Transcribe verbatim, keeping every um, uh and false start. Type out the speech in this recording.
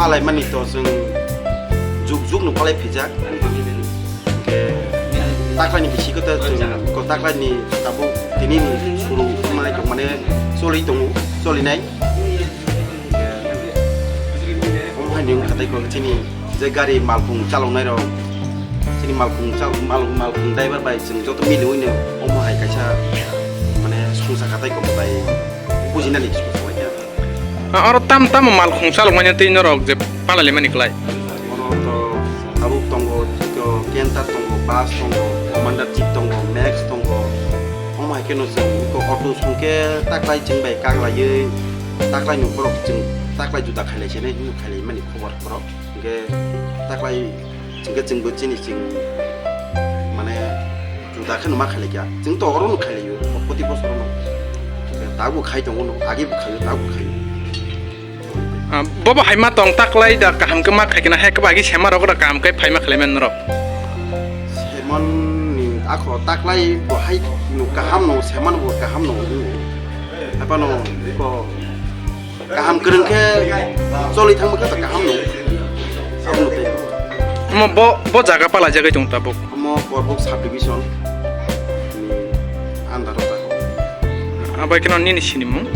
Palaimani to chwng juk juk no palai phijak. Hwnkhe taklaini bisingo to chwng ko taklaini tabuk tini ni suru manai tong mane choli tongo, cholinai. Omo hai ni wngkha tei kok chini je gari malkhung chaloknai rok, chini malkhung chal-, mal-, malkhung driver bai chwng joto miliwi no omo hai kaisa mane songsa kha tei kok bai bujinani songsa lai kha. Ah, oro tam tamo malkhung chalokmani twi norok je palailaimani klai? Oro to tabuk tongo, to Canter tongo, Bus tongo, Commander Jeep tongo, Max tongo. Omo hai kheno chwng iko auto songkhe taklai chwng bai kaklaiwi, taklai no borok chwng taklai juda khailai se nai hino khailaimani khobor borok. Hwnkhe taklai chwngkhe chwngbo chini chwng mane juda kheno ma khailaikha. Chwng to oro no khailaio, proti bosor no. Tabuk khai tongo no, age bo khaio, tabuk khaio. Ah, bobo hai ma tong taklai da kaham khe ma khai kena, hai khe bagi sema rok da kaham khe phai ma khlai men norok. Semon ni akho taklai bo hai no kaham no, semon bo kaham no. Apa no ko kaham kwrwng khe choli thangma khe to kaham no. Abo no tei. Omo bo, bo jaga palai jagwi tong tabuk. Omo Korbuk subdivision ni under o ta. Abai keno nini sinimung?